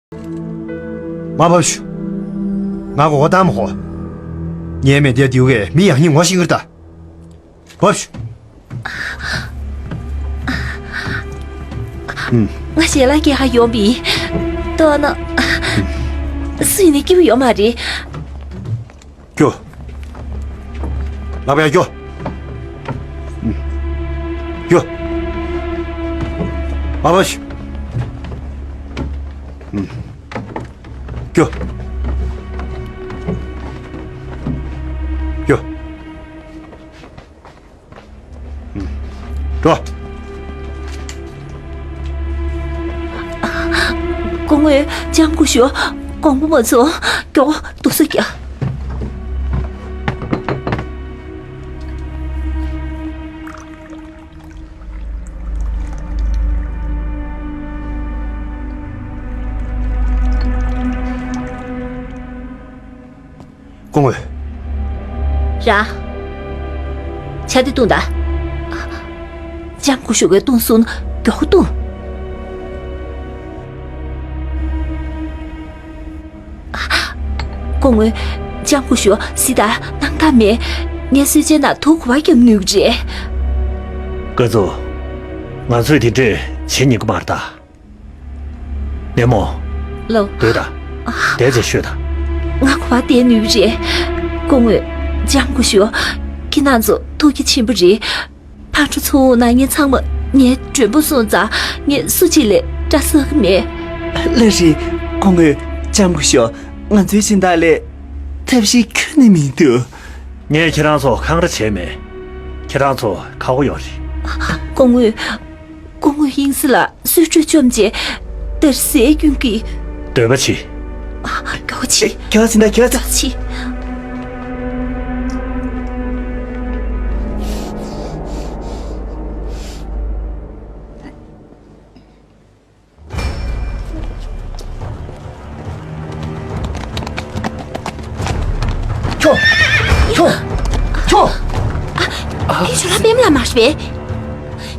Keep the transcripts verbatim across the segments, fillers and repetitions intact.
མ་བབས་ཤོག་ང་གོ་བ་བཏང་མ་ཧོ། ངའི་མེ་དེ་དེའུ་གས་མི་ཡག་ཉིད་ངོ་ཤེས་ཀྱི་རེད་ད། བབས་ཤོག་ང་ཞལ་ལག་སྐྱེལ་ཧ་ཡོང་བི། ཏོ་ན། སུ་ཡིན་ནི་སྐྱིད་པོ་ཡོད་མ་རེད། རྒྱོ། ལག་པ་ཡར་རྒྱོ། རྒྱོ། ཨ་བ་ཤི། རྒྱོ། རྒྱོ། འགྲོ། སྐུ་ངོ། ལྕམ་སྐུ་ཞབས། དགོངས་པ་མ་ཚོམས། མགྱོགས་པོ་རྡོ་སོལ་རྒྱག་སྐུ་ངོ། རང་། ཇ་དེ་བཏུང་དང་། ལྕམ་སྐུ་ཞབས་ཀྱིས་བཏུང་གསུངས། མགྱོགས་པོ་བཏུང་། སྐུ་ངོ། ལྕམ་སྐུ་ཞབས་གཟིགས་དང་། སྣང་དག་མེད། ངས་གསོལ་ཇའི་ནང་ཐུག་གོ་བ་རྒྱབ་ནུས་ཀྱི་རེད། སྐུ་གཟུགས། ང་ཚོས་དེ་འདྲས་བྱེད་ཉན་གི་མ་རེད་ད། ནས་མོ། ལོ། སྡོད་དང་། བསྡད་བྱས་ཤོད་དང་། ང་གོ་བ་བསྡད་ནུས་རེད། སྐུ་ངོ། ལྕམ་སྐུ་ཞབས། ཁྱེད་རང་ཚོ་ཐུགས་རྗེ་ཆེན་པོ་རེད། ཕར་འགྲོ་ཚུར་འོང་ན་ངས་ཚང་མ་ངའི་མགྲོན་པོ་སོང་ཙང་ངས་སུ་གཅིག་ལས་བཀྲ་ཟ་གི་མེད། ལགས་རེད། སྐུ་ངོ། ལྕམ་སྐུ་ཞབས། ང་ཚོའི་སྦྱིན་བདག་ལས་ཐབས་ཤེས་ཁྱོན་ནས་མི་འདུག་ངས་ཁྱེད་རང་ཚོ་འཁང་ར་བྱས་མེད། ཁྱེད་རང་ཚོ་ཁག་པོ་ཡོད་རེད། སྐུ་ངོ། སྐུ་ངོ་དབྱིངས་སི་ལ་གསོལ་མགྲོན་བཅོམ་རྗེས་དར་སའི་རྒྱུན་གྱི། འདོད་པ་ཆེ། ཨ། མགྱོགས་ཆེ། མགྱོགས་ཆེ་ད་མགྱོགས་ཆེ། མགྱོགས་ཆེ། ཁྱོ། ཁྱོ། ཁྱོ། ཨ། དེ་ཁྱོད་རང་པད་མ་ལགས་མ་རེད་པས།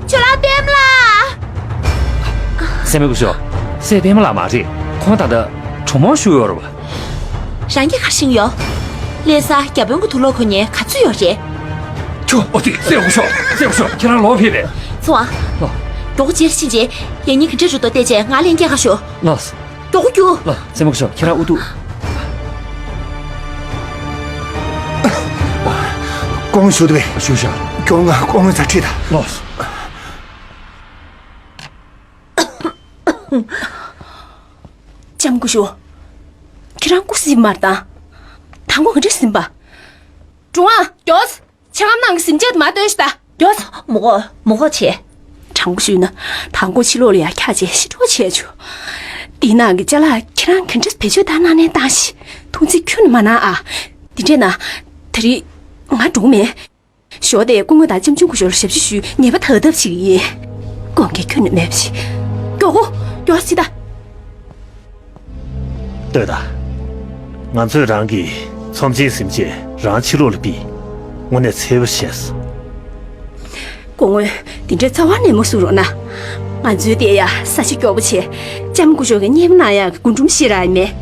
ཁྱོད་རང་པད་མ་ལགས། སྲས་མོ་སྐུ་ཞབས། སྲས་པད་མ་ལགས་མ་རེད། ཁོང་ད་ལྟ་གྲོ་མོ་བཞུ་ཡོད་རེད་པ། རང་གིས་ག་རེ་ཤེས་ཡོད། ལྷ་ས་བརྒྱ་དཔོན་གྱི་དུག་ལོག་གོན་མཁན་ག་ཚོད་ཡོད་རེད། ཁྱོ། ཨོ་ཏི། སྲས་སྐུ་ཞབས། སྲས་སྐུ་ཞབས། ཁྱེད་རང་ལོག་ཕེབས་པས། སོང་ཨ། ལོ། མགྱོགས་པོ་རྗེས་ཕྱིན་རྗེས་ཡང་སྙིང་གི་འདྲེ་རུ་དོ་བལྟས་རྗེས་ང་ལེན་སྐྱེལ་ག་ཤོག་ལགས། མགྱོགས་པོ་རྒྱུགས། ལགས། སྲས་མོ་སྐུ་ཞབས། ཁྱེད་རང་ཨུ་ཐུག་སྐུ་ངོ་བཞུགས་འདུག་པས། བཞུགས་ཤག་ཁྱོད་ང་སྐུ་ངོ་རྩར་ཁྲིད་དང་། ལགས། ལྕམ་སྐུ་ཞབས། ཁྱེད་རང་སྐུ་སྲིད་མར་དང་། དང་པོ་ག་འདྲ་ཟིན་པ། སྒྲུང་བ་མགྱོགས། ཆང་ནང་གི་གཟིམ་ཆས་དེ་མར་སྟོན་ཤིག་ད། མགྱོགས། མོ་གོ་མོ་གོ་བྱེད། དྲང་པོ་ཞུས་ན། དང་པོ་ཕྱི་ལོགས་ལ་ཡར་འཁྱག་བྱས་ཤི་འགྲོ་བྱས་བྱུང་། འདི་ནང་གི་ཅ་ལག་ཁྱེད་རང་ག་འདྲ་བེད་སྤྱོད་བཏང་གནང་ནས་བཏང་ཞིག་ཐུགས་འཚེ་ཁྱོན་ནས་མ་གནང་ཨ། འདི་འདྲས་ན། ད་རེས་ང་འགྲོ་གི་མེད། ཞོགས་དེ་སྐུ་ངོ་དང་ལྕམ་ཆུང་སྐུ་ཞབས་ལ་ཞབས་ཕྱི་ཞུས་ངེས་པ་དག་ཐབས་བྱེད་ཀྱི་ཡིན། དགོངས་འགལ་ཁྱོན་ནས་མེད་པ་ཞིག་མགྱོགས་གོ་མགྱོགས་སི་ད། ལྟོས་དང་། ང་ཚོས་རང་གི་ཚོམས་ཆེན་གཟིམ་ཆས་རང་ཕྱི་ལོགས་ལ་ཕུད། དངོས་གནས་འཚེར་པོ་བྱས་སོང་། སྐུ་ངོ། འདི་འདྲའི་རྩ་བ་ནས་མ་བཟོ་རོགས་གནང་། ང་ཚོའི་དེ་ཡ་ས་ཆ་མགྱོགས་པོ་བྱས། ལྕམ་སྐུ་ཞབས་ཀྱི་གཉེན་མ་ནང་ཡག་གི་རྒུན་འབྲུམ་ཤེས་རག་ཡིན་མེད།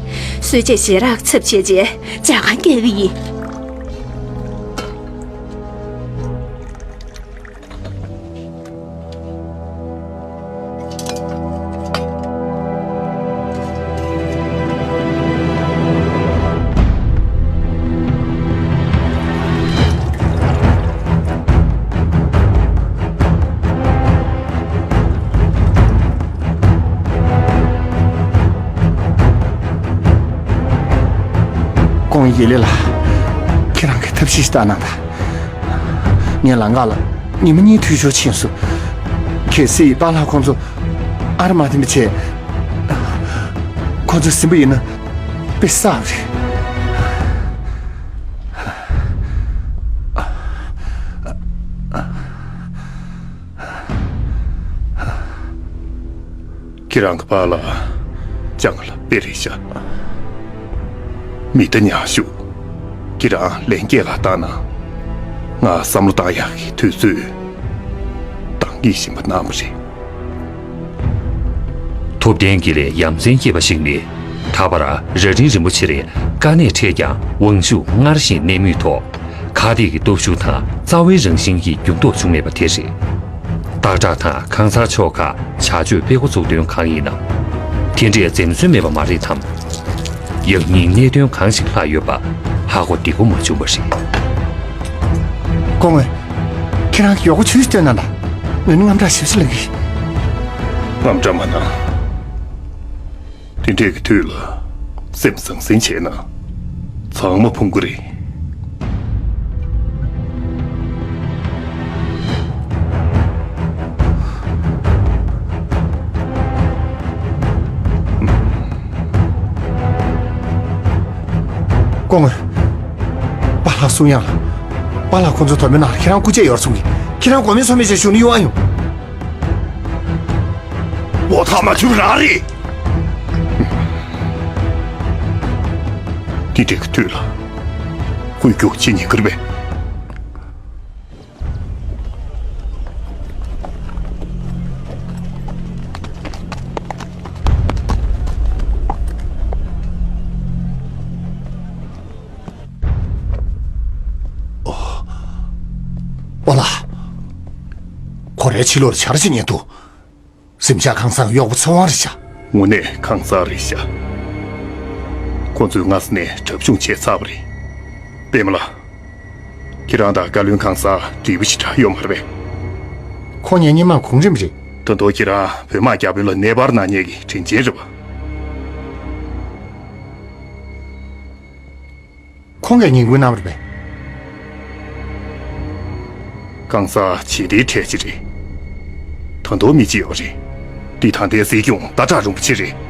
གསོལ་ཇའི་ཞལ་རག་ཚབ་བྱས་རྗེས་ཇ་ཁང་སྐྱེལ་གི་ཡིན། ཀོང་ཡེ་ལེ་ལགས། ཁྱེད་རང་གིས་ཐབས་ཤེས་ཤིག་བཏང་གནང་དང་། ངའི་ལམ་ཁ་ལ་ཉི་མ་གཉིས་འཐུས་ཤོར་ཕྱིན་སོང་། གལ་སྲིད་པཱ་ལགས་ཁོང་ཚོ་ཨར་མ་དེ་མི་བྱེད། ཁོང་ཚོ་ཟིན་པ་ཡིན་ན་དཔེ་བསགས་རེད། ཁྱེད་རང་གི་པཱ་ལགས་སྤྱང་ལ་དཔེ་རེད་ཤག་མི་ད་ཉག་ཤུག་ཁྱེད་རང་ལན་སྐྱེལ་ག་བཏང་ན། ང་བསམ་བློ་བཏང་ཡག་གི་དུས་ཚོད་འདང་གི་བཞིན་པ་གནང་བ་རེད། ཐུབ་བསྟན་དགེ་ལེགས་ཡ་མཚན་སྐྱེས་པ་ཞིག་ནི། ད་བར་རྭ་སྒྲེང་རིན་པོ་ཆེར་དཀའ་གནད་འཕྲད་ཀྱང་དབང་ཤུགས་སྔར་བཞིན་གནས་མུས་ཐོག་ཁ་གཏད་ཀྱི་སྟོབས་ཤུགས་དང་རྩ་བའི་རང་བཞིན་གྱི་འགྱུར་ལྡོག་བྱུང་མེད་པ་དེ་རེད། སྟག་བྲག་དང་ཁང་གསར་ཕྱོགས་ཁག་བྱ་སྤྱོད་སྤེལ་འགོ་ཚུགས་དོན་གང་ཡིན་ནམ། དེ་འདྲས་འཛེམ་ཟོན་མེད་པ་མ་རེད་དམ། ཡང་སྙིང་གནད་དོན་གང་ཞིག་ལྷག་ཡོད་པ་ཧ་གོ་བདེ་པོ་མ་བྱུང་བ་རེད། སྐུ་ངོ། ཁྱེད་རང་གིས་ཡག་པོ་ཅིག་སྟོན་གནང་དང་། ངས་ནི་དངངས་སྐྲག་ཞེ་པོ་ཅིག་ལངས་ཀྱི། དངངས་སྐྲག་མ་གནང་། དེ་འདྲས་ཀྱི་དུས་ལ་སེམས་ཟང་ཟིང་བྱས་ན་ཚང་མ་ཕུང་གི་རེད། སྐུ་ངོ། པཱ་ལགས་གསུང་ཡག་ལ། པཱ་ལགས་ཁོང་ཚོའི་དོ་མི་ནང་ལ་ཁྱེད་རང་སྐུ་ཆས་ཡོད་གསུང་གི། ཁྱེད་རང་དགོས་མེད་ཚོར་མེད་བྱས་བཞུགས་ན་ཡོང་ཨ་ཡོང་། འོ་ཐག་མ་ཆོད་རང་རེད། འདི་འདྲའི་དུས་ལ་དབུས་རྒྱུག་ཅི་ཉན་གི་རེད་པས། པཱ་ལགས། ཁོ་རའི་ཕྱི་ལོགས་ལ་ཆར་ཅིག་ཉན་འདུག་གཟིམ་ཤག་ཁང་བཟང་གཡོག་པོ་ཚོང་བ་རེད་ཤག་དངོས་གནས་ཁང་གསར་རེད་ཤག་ཁོ་ཚོས་སྔ་ས་ནས་གྲབས་གཤོམ་བྱས་ཚར་བ་རེད། པད་མ་ལགས། ཁྱེད་རང་དང་བཀའ་བློན་ཁང་གསར་འབྲེལ་བ་ཞིག་འདྲ་ཡོད་མ་རེད་པས། ཁོང་ངའི་སྔོན་མ་གོང་རིམ་རེད། ད་དུང་ཁྱེད་རང་བོད་དམག་རྒྱ་བོད་ལ་གནས་སྤར་གནང་མཁན་གྱི་དྲིན་ཅན་རེད་པ། ཁོང་གིས་ངན་སྐུལ་གནང་བ་རེད་པས། གང་ཟག་ཇི་ལྟའི་གྲས་ཅིག་རེད། ད་དུང་མི་གཅིག་ཡོད་རེད། འདི་ད་ལྟའི་སྲིད་སྐྱོང་སྟག་བྲག་རིན་པོ་ཆེ་རེད།